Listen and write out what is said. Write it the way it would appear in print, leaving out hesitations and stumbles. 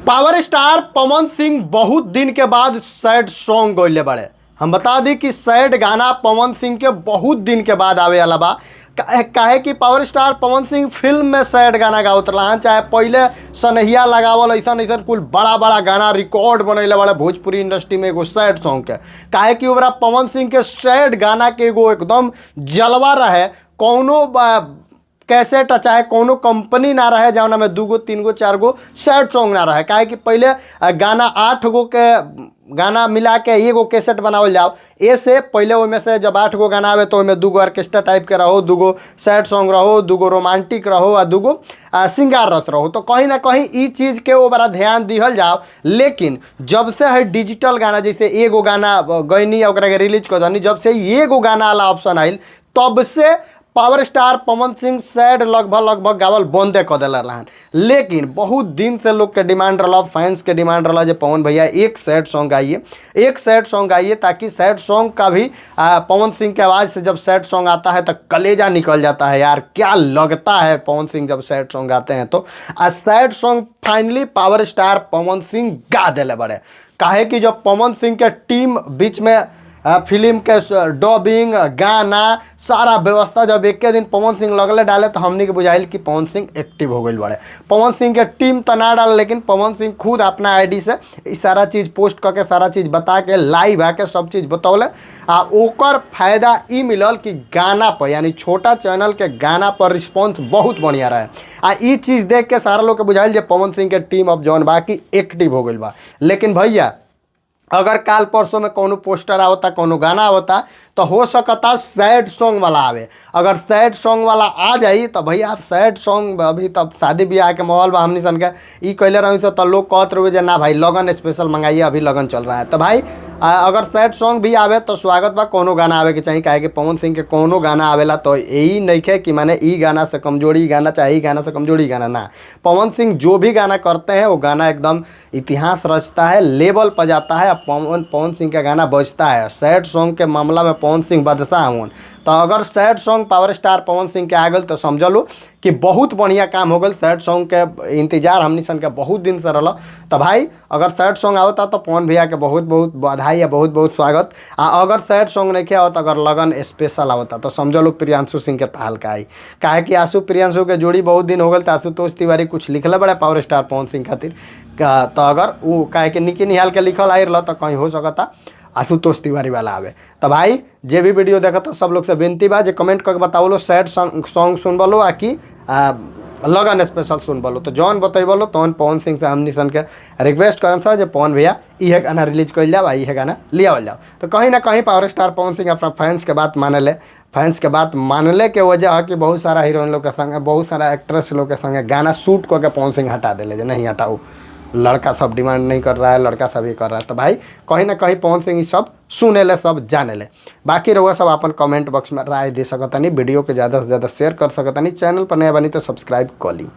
Power star Pawan Singh बहुत दिन के बाद सैड सॉन्ग गइले बाड़े। हम बता दी कि सैड गाना पवन सिंह के बहुत दिन के बाद आवे वाला बा। काहे कि power star Pawan Singh film में सैड गाना गावत रहन, चाहे पहले सनहिया लगावल ऐसन ऐसन कुल बड़ा बड़ा गाना रिकॉर्ड बनैले बाड़े भोजपुरी इंडस्ट्री में एगो सैड सॉन्ग के। काहे कि ओकरा पवन सिंह के सैड गाना के एगो एकदम जलवा रहे, कौनो कैसेट चाहे कोनो कंपनी ना रहे जौना में 2 गो 3 गो 4 गो सैड सॉन्ग ना रहे। काहे कि पहले गाना 8 गो के गाना मिला के एगो कैसेट बनावल जाओ, ऐसे पहले ओमे से जब 8 गो गाना आवे तो ओमे 2 गो ऑर्केस्ट्रा टाइप के रहो, 2 गो सैड सॉन्ग रहो, 2 गो रोमांटिक रहो आ 2 गो सिंगार रस रहो। तो कहीं ना कहीं ई चीज़ के वो बड़ा ध्यान दिहल जाओ। लेकिन जब से है डिजिटल गाना, जैसे एगो गाना गैनी ओकरा के रिलीज कर दनी, जब से एगो गाना वाला ऑप्शन आयल तब से power star Pawan Singh sad लगभग लगभग गावल बंदे कर दिल रहन। लेकिन बहुत दिन से लोग के डिमांड रहा, फैंस के डिमांड रहा जे पवन भैया एक सैड सॉन्ग गाइए, एक सैड सॉन्ग गाइए, ताकि सैड सॉन्ग का भी पवन सिंह के आवाज़ से जब सैड सॉन्ग आता है तो कलेजा निकल जाता है यार, क्या लगता है पवन सिंह जब सैड सॉन्ग गाते हैं। तो sad song finally power star Pawan Singh गा दिले बड़े। काहे कि जब पवन सिंह के टीम बीच में फिल्म के डबिंग गाना सारा व्यवस्था जब एक दिन पवन सिंह लगले डाले तो हमनी के बुझाइल कि पवन सिंह एक्टिव हो गइल बाड़े। पवन सिंह के टीम तो ना डाल, लेकिन पवन सिंह खुद अपना आईडी से ई सारा चीज़ पोस्ट करके सारा चीज़ बता के लाइव आके सब चीज़ बतौले। आ ओकर फायदा ई मिलल कि गाना पर यानी छोटा चैनल के गाना पर रिस्पॉन्स बहुत बढ़िया रहे। आ ई चीज़ देख के सारा लोग के बुझाइल जे पवन सिंह के टीम अब जौन बा कि एक्टिव हो गइल बा। लेकिन भैया अगर काल परसों में कोनो पोस्टर आवता, कोनो गाना आवता तो हो सकता सैड सॉन्ग वाला आवे। अगर सैड सॉन्ग वाला आ जाई तो भैया आप सैड सॉन्ग अभी तब शादी ब्याह के माहौल बा, हमनी सन के ई कैले रही से तो लोग कहत रहे जे ना भाई लगन स्पेशल मंगाइए, अभी लगन चल रहा है। तो भाई अगर सैड सॉन्ग भी आवे तो स्वागत बा, कोनो गाना आवे के चाही। काहे कि पवन सिंह के कोनो गाना आवेला तो यही नइखे कि माने ई गाना से कमजोरी गाना चाहे ई गाना से कमजोरी गाना ना, पवन सिंह जो भी गाना करते हैं वो गाना एकदम इतिहास रचता है, लेवल पर जाता है। पवन सिंह का गाना बजता है। सैड सॉन्ग के मामला में पवन सिंह बादशाह हुन। तो अगर sad song power star Pawan Singh के आ गल तो समझ लो कि बहुत बढ़िया काम हो गल। सैड सॉन्ग के इंतजार हमनी सन के बहुत दिन से रहा। तो भाई अगर सैड सॉन्ग आवता तो पवन भैया के बहुत बहुत बधाई या बहुत बहुत स्वागत। आ अगर सैड सॉन्ग नहीं आवत, अगर लगन स्पेशल आवता तो समझ लो प्रियांशु सिंह के ताल का आई। काहे कि आशु प्रियांशु के जोड़ी बहुत दिन हो गल, तो आशुतोष तिवारी कुछ लिखले बड़े पावर स्टार पवन सिंह खातिर। तो अगर वो काहे कि निकी निहाल के लिखल आई रहा तो कहीं हो सकता आशुतोष तिवारी वाला आवे। तो भाई जे भी वीडियो देखता सब लोग से विनती बा जे कमेंट करके बताओ लो सैड सॉन्ग सुनबलो आ कि लगन स्पेशल सुनबलो। तो जौन बतैबलो तौन पवन सिंह से हमनी सन के रिक्वेस्ट करम सर जे पवन भैया इहे गाना रिलीज कइल जाओ आ इहे गाना लियावल जाओ। तो कहीं ना कहीं पावर स्टार पवन सिंह अपना फैंस के बात मानले, फैंस के बात मानले के वजह है कि बहुत सारा हीरोइन लोग के संगे, बहुत सारा एक्ट्रेस लोग के संगे गाना शूट करके पवन सिंह हटा दिले जे नहीं हटाओ, लड़का सब डिमांड नहीं कर रहा है, लड़का सब ये कर रहा है। तो भाई कहीं ना कहीं पवन सिंह सब सुने ले, सब जाने ले। बाकी रहुआ सब अपन कमेंट बॉक्स में राय दे सकतनी, वीडियो के ज़्यादा से ज़्यादा शेयर कर सकतनी, चैनल पर नया बनी तो सब्सक्राइब कर ली।